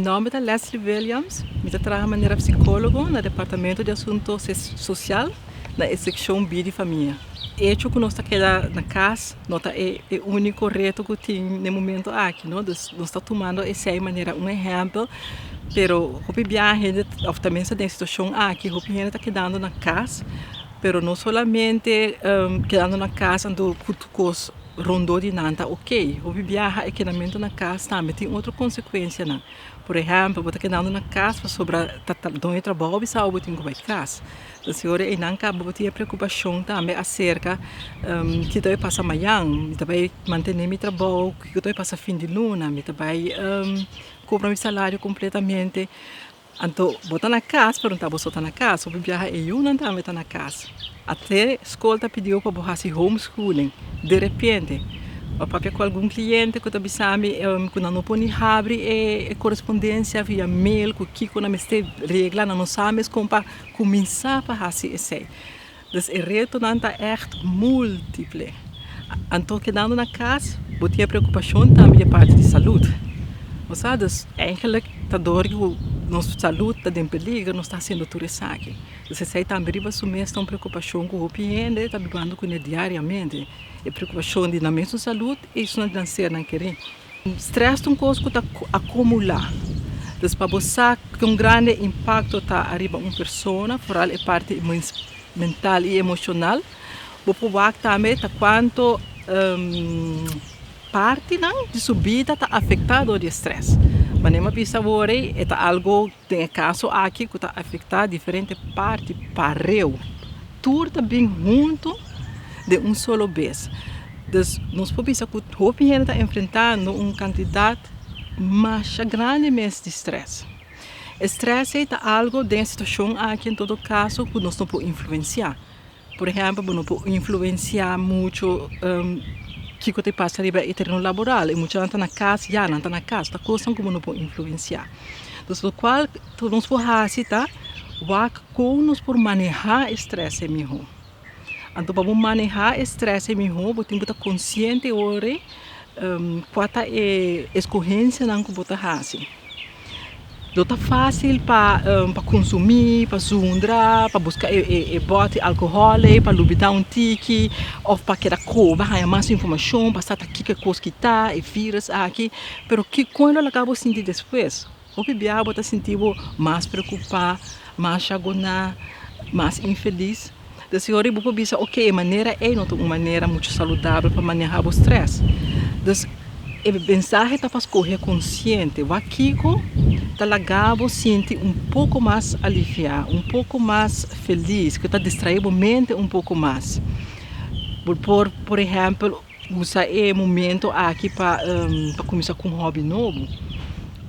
nòmber ta Leslie Williams, mi ta traha manera psikólogo na Departamento di Asunto Sosial na e sekshon Bida i Famia. Echo ku nos ta keda na kas no ta e úniko reto ku tin na e momento aki, no. Dus nos ta tumando esei manera un ehèmpel, pero hopi biaha hende òf ta mester den e situashon aki hopi hende ta kedando na kas, pero no solamente kedando na kas anto ku tur kos rondó di nan ta oke. Hopi biaha e kedamentu na kas tambe tin otro konsekuensianan. Por ehèmpel, bo ta kedando na kas pasobra ta doño trabou bisa bo tin ku bai kas. Entonces ora einan kaba bo tin e preokupashon tambe aserka kiko ta bai pasa mañan, mi ta bai mantené mi trabou, kiko ta bai pasa fin di luna, mi ta bai kobra mi salario kompletamente. Anto bo ta na kas pero no ta bo so ta na kas, hopi biaha e yunan tambe ta na kas. Ate skol ta pidiu pa bo hasi homeschooling derepente. Bo a papia ku algun kliente ku ta bisa mi ku nan no por ni habri e korespondensia via mail ku kiko nan mester regla, nan no sa mes kon pa kuminsá pa hasi esei. Dus e retonan ta ègt múltiple. Anto kedando na kas bo tin e preokupashon tambe di e parti di salud. Bo sa, dus eigenlijk ta dor ku nos salud ta den peliger nos ta hasiendo tur esaki. Dus esei tambe riba su mes ta un preokupashon ku hopi hende ta bibando kuné diariamente. E preokupashon di nan mesun salud i esun di nan sernan kerí. Strès ta un kos ku ta akumulá. Dus pa bo sa kon grandi e impakto ta ariba un persona, foral e parti mental i emoshonal, bo por wak tambe ta kuantu partinan di su bida ta afektá dor di e strès. Manera mi a bisa awor ei, e ta algu den e kaso aki ku ta afektá diferente parti pareu. Tur ta bin huntu den un solo bes. Dus nos por bisa ku hopi hende ta enfrentando un kantidat masha grandi mes di strès. E strès ei ta algu den e situashon aki en todo kaso ku nos no por influensiá. Por ehèmpel bo no por influensiá muchu kiko ta pasa riba e tereno laboral. E muchanan ta na kas, ya nan ta na kas, ta kosnan ku bo no por influensiá. Dus lokual ku nos por hasi ta wak kon nos por manehá e strès ei mihó. Anto pa bo manehá e strès ei mihó bo tin ku ta konsiente ora kua ta e eskohensianan ku bo ta hasi. Lo ta fásil pa pa konsumí, pa zundra, pa buska e bòt di alkohòl ei, pa lubidá un tiki òf pa keda koba haña mas informashon pa sa ta kiko e kos ki ta, e vírùs aki. Pero kon lo laga bo sinti despues? Hopi biaha bo ta sinti bo mas preokupá, mas shagoná, mas infelis. Des e ora bo por bisa, ok, e manera ei no ta un manera muchu saludabel pa manehá bo strès. Dus, e mensahe ta pa skohe konsiente. Wak kiko ta laga bo sinti un poko mas aliviá, un poko mas felis, ku ta distraé bo mente un poko mas. Bo por, por ehèmpel, usa e momento aki pa pa kuminsá ku un hòbi nobo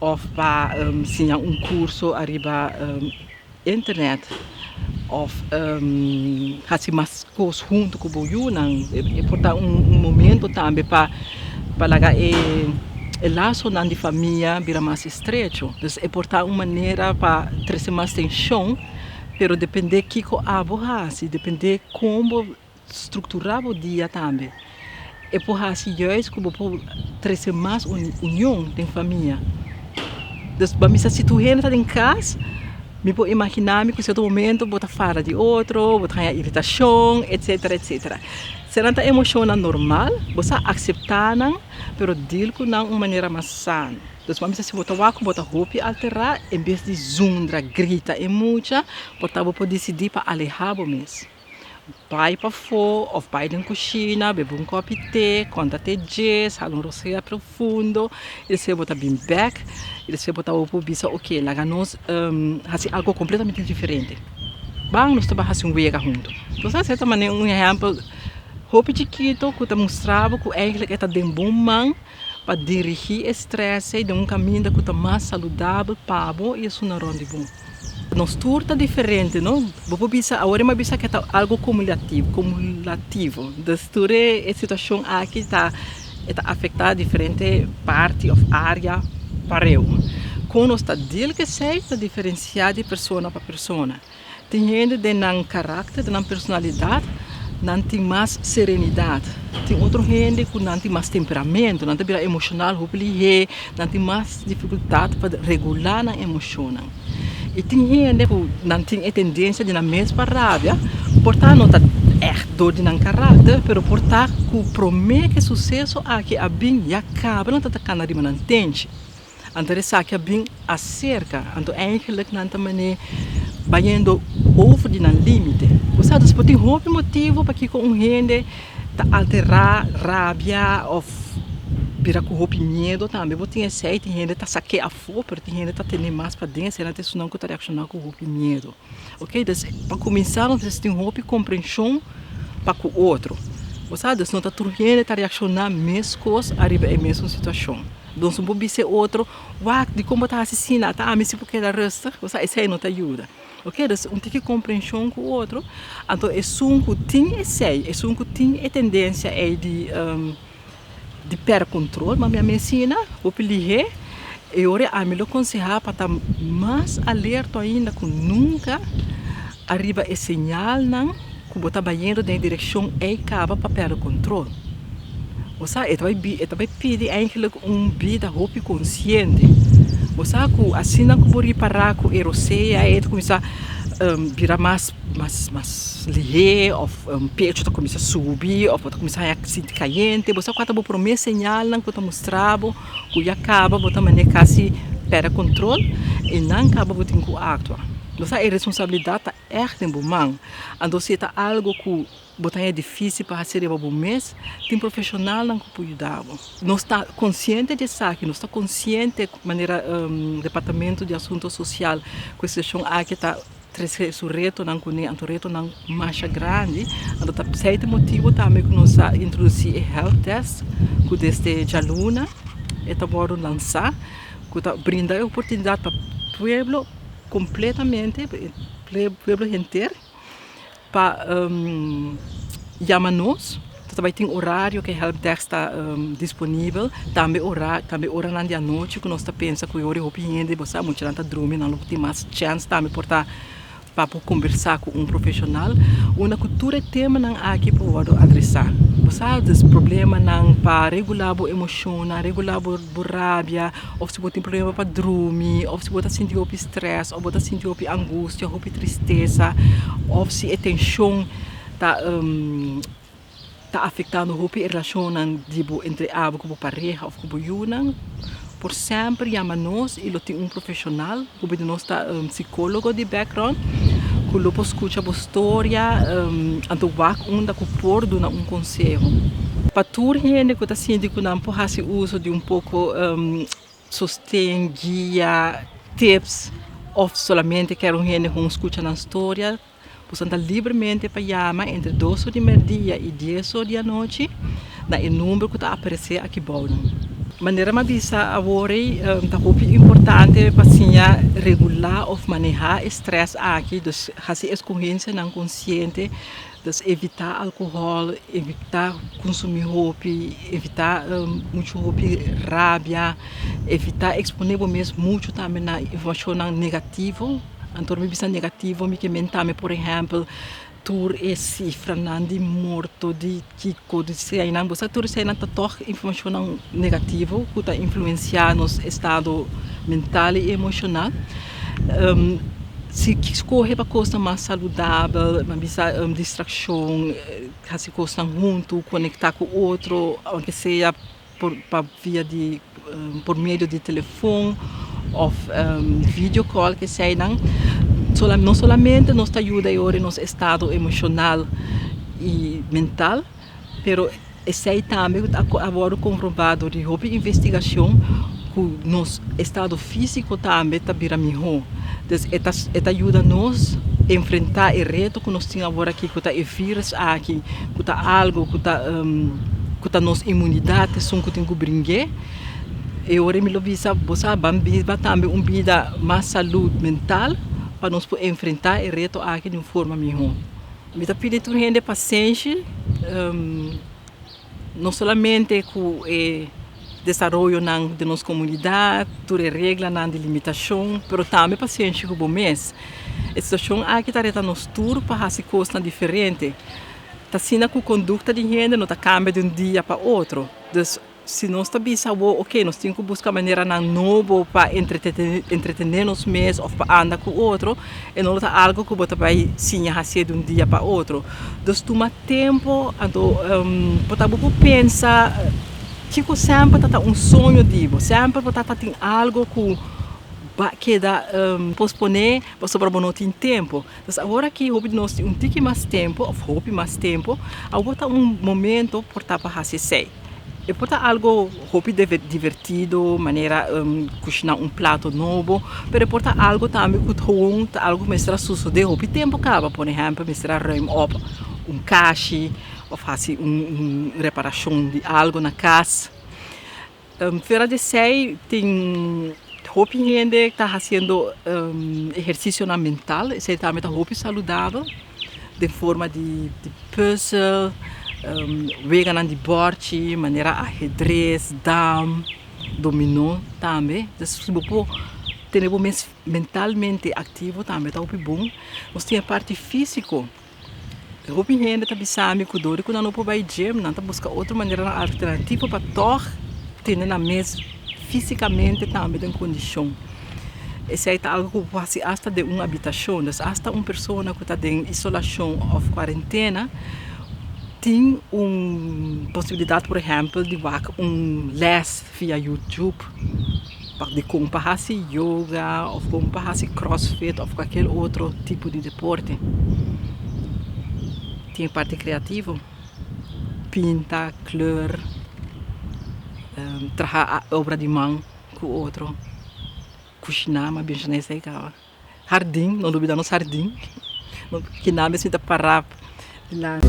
òf pa siña un kurso ariba internet òf hasi mas kos huntu ku bo yunan. E por ta un momento tambe pa pa laga e e lasonan di famia bira mas estrecho. Dus e por ta un manera pa trese mas tenshon, pero depende kiko abo hasi, depende kon bo Strukturá bo dia tambe. E por hasi juist ku bo por trese mas union den famia. Dus pa misa si tur hende ta den kas, mi por imaginá mi ku sierto momento bo ta fara di otro, bo ta haña iritashon, etsetera, etsetera. Esei ta emoshonnan normal, bo sa akseptá nan, pero deal ku nan un manera mas sano. Dus pa misa si bo ta wak ku bo ta hopi alterá, en bes di zundra, grita e mucha, por ta bo por disidí pa alehá bo mes. Bai pafó òf bai den kushina, bebe un kòpi te, konta te djes, hala un rosea profundo i despues bo ta bin bèk i despues bo ta por bisa oke laga nos hasi algo kompletamente diferente. Ban nos ta bai hasi un wega huntu. Entonces esei ta manera un ehèmpel hopi chikito ku ta mustra bo ku eigentlik e ta den bon man pa dirigí e strès ei den un kaminda ku ta mas saludabel pa bo i esun na rònt di bo. Nos tur ta diferente, no? Bo por bisa, awor mi a bisa ku ta algu kumulativo, kumulativo. Dus tur e situashon aki ta e ta afektá diferente parti òf área pareu. Kon nos ta deal ku esei ta diferensiá di persona pa persona. Tin hende den nan karakter, den nan personalidat. nan tin mas serenidat. Tin otro hende ku nan tin mas temperamento, nan ta bira emoshonal hopi lihé, nan tin mas difikultat pa regulá nan emoshonnan. I tin hende ku nan tin e tendensia di nan mes pa rabia, por ta no ta ègt dor di nan karakter, pero por ta ku promé ku e suseso aki a bin ya kaba nan ta ta kana riba nan tenchi. Anto esaki a bin aserka, anto eigenlijk nan ta manera bayendo over di nan limite. Osea, dus por tin hopi motibu pakiko un hende ta alterá, rabia òf bira ku hopi miedu tambe. Bo tin esei, tin hende ta sak'é afó, pero tin hende ta tene mas paden, esei ta esunnan ku ta reakshoná ku hopi miedu. Oké, dus pa kuminsá nos mester tin hopi komprenshon pa ku otro. Bo sa, dus no ta tur hende ta reakshoná meskos ariba e mesun situashon. Nos no por bisa e otro, wak, dikon bo ta hasi asina? Ta ami si por keda rustig? Bo sa, esei no ta yuda. Oké, dus un tiki komprenshon ku otro. Anto esun ku tin esei, esun ku tin e tendensia ei di di pèrdè kontrol, ma mi a mensina hopi lihé, e ora ami lo konsehá pa ta mas alerto ainda ku nunka ariba e señalnan ku bo ta bayendo den e direkshon ei kaba pa pèrdè kontrol. Bo sa, e ta bai e ta bai pidi eigentlik un bida hopi konsiente. Bo sa ku asina ku bo ripará ku e rosea ei ta kuminsá bira mas mas mas lihé òf pecho ta kuminsá subi òf bo ta kuminsá haña sinti kayente, bo sa kua ta bo promé señalnan ku ta mustra bo ku ya kaba bo ta manera kasi pèrdè kontrol i nan kaba bo tin ku aktua. Bo sa e responsabilidat ta ègt den bo man, anto si e ta algu ku bo ta haña difísil pa hasi riba bo mes, tin profeshonalnan ku por yuda bo. Nos ta konsiente di esaki, nos ta konsiente manera Departamento di Asunto Sosial ku e situashon aki ta Trese su retonan kuné, anto retonan masha grandi. Anto ta p'esei ta motibu tambe ku nos a introdusí e helpdesk ku desde djaluna e ta wòrdu lansá, ku ta brinda e oportunidat pa pueblo kompletamente, pueblo henter pa yama nos. Ta bai tin orario ku e helpdesk ta disponibel, tambe ora tambe oranan di anochi ku nos ta pensa ku e ora hopi hende bo sa muchanan ta drumi nan lo tin mas chèns tambe por ta pa por kombersá ku un profeshonal unda ku tur e temanan aki por wòrdu adresá. Bo sa des problemanan pa regulá bo emoshonnan, regulá bo bo rabia òf si bo tin problema pa drumi òf si bo ta sinti hopi strès òf bo ta sinti hopi angustia, hopi tristesa òf si e tenshon ta ta afektando hopi e relashonnan di bo entre abo ku bo pareha òf ku bo yunan, por semper yama nos i lo tin un profeshonal ku bo di nos ta sikólogo di background ku lo por skucha bo storia anto wak unda ku por duna un konseho. Pa tur hende ku ta sinti ku nan por hasi uso di un poko sosten, guia, tips òf solamente kier un hende ku skucha nan storia. Boso ta libremente pa yama entre dos or di merdia i dies or di anochi na e number ku ta aparesé aki bou nan. Manera mi a bisa awor ei, ta hopi importante pa siña regulá òf manehá e strès aki, dus hasi eskohensianan konsiente, dus evitá alkohòl, evitá konsumí hopi, evitá muchu hopi rabia, evitá eksponé bo mes muchu tambe na informashonnan negativo. Anto mi bisa negativo mi ke menta mi por ehempel tur e sifranan di morto di kiko di eseinan bo sa tur eseinan ta tog informashonnan negativo ku ta influensia nos estado mental i emoshonal si skohe pa kosnan mas saludabel mi bisa distrakshon hasi kosnan huntu konektá ku otro aunke sea por pa via di por medio di telefon of video call keseinan no solamente nos ta yuda e ora nos estado emoshonal i mental pero esei tambe a wòrdu komprobá dor di hopi investigashon ku nos estado físiko tambe ta bira mihó. Dus e ta e ta yuda nos enfrentá e reto ku nos tin awor aki ku ta e vírus aki ku ta algu ku ta ku ta nos inmunidat esun ku tin ku bring'é. E ora mi lo bisa bo sa ban biba tambe un bida mas salud mental pa nos por enfrentá e reto aki di un forma mihó. Mi ta pidi tur hende pasenshi. No solamente ku e desaroyonan den nos komunidat, tur e reglanan di limitashon, pero tambe pasenshi ku bo mes. E situashon aki ta reta nos tur pa hasi kosnan diferente. Ta asina ku kondukta di hende no ta kambia di un dia pa otro. Dus si nos ta bisa awor, ok, nos tin ku buska maneranan nobo pa entretené nos mes òf pa anda ku otro, e no lo ta algu ku bo ta bai siña hasié di un dia pa otro. Dus tuma tempu, anto bo ta bo por pensa kiko semper ta ta un soño di bo, semper bo ta ta tin algu ku bo a keda posponé pasobra bo no tin tempu. Dus awor aki hopi di nos tin un tiki mas tempu òf hopi mas tempu, awor ta un momento por ta pa hasi esei. E por ta algo hopi divertido, manera kushiná un plato nobo, pero e por ta algo tambe ku gewoon ta algo ku mester a sosodé hopi tempu kaba. Por ehèmpel, mester a ruim òp un kashi òf hasi un reparashon di algo na kas. Fuera di esei tin hopi hende ta hasiendo ehersisionan mental, esei tambe ta hopi saludabel den forma di pùzel, weganan di bòrchi manera ahedres, dam, dominó tambe. Dus si bo por tene bo mes mentalmente aktivo tambe ta hopi bon. Nos tin e parti físiko. Hopi hende ta bisa mi ku dor di ku nan no por bai gym, nan ta buska otro maneranan alternativo pa tòg tene nan mes físikamente tambe den kondishon. Esei ta algu ku bo por hasi asta den un abitashon. Dus asta un persona ku ta den isolashon òf kuarentena tin un posibilidat por ehèmpel di wak un lès via YouTube pa di kon pa hasi yoga òf kon pa hasi crossfit òf kualkier otro tipo di deporte. Tin e parti kreativo, pinta, kleur, traha obra di man ku otro, kushiná, mi a menshoná esei kaba. Hardin, no lubida nos hardin. Kinan mes mi ta para dilanti.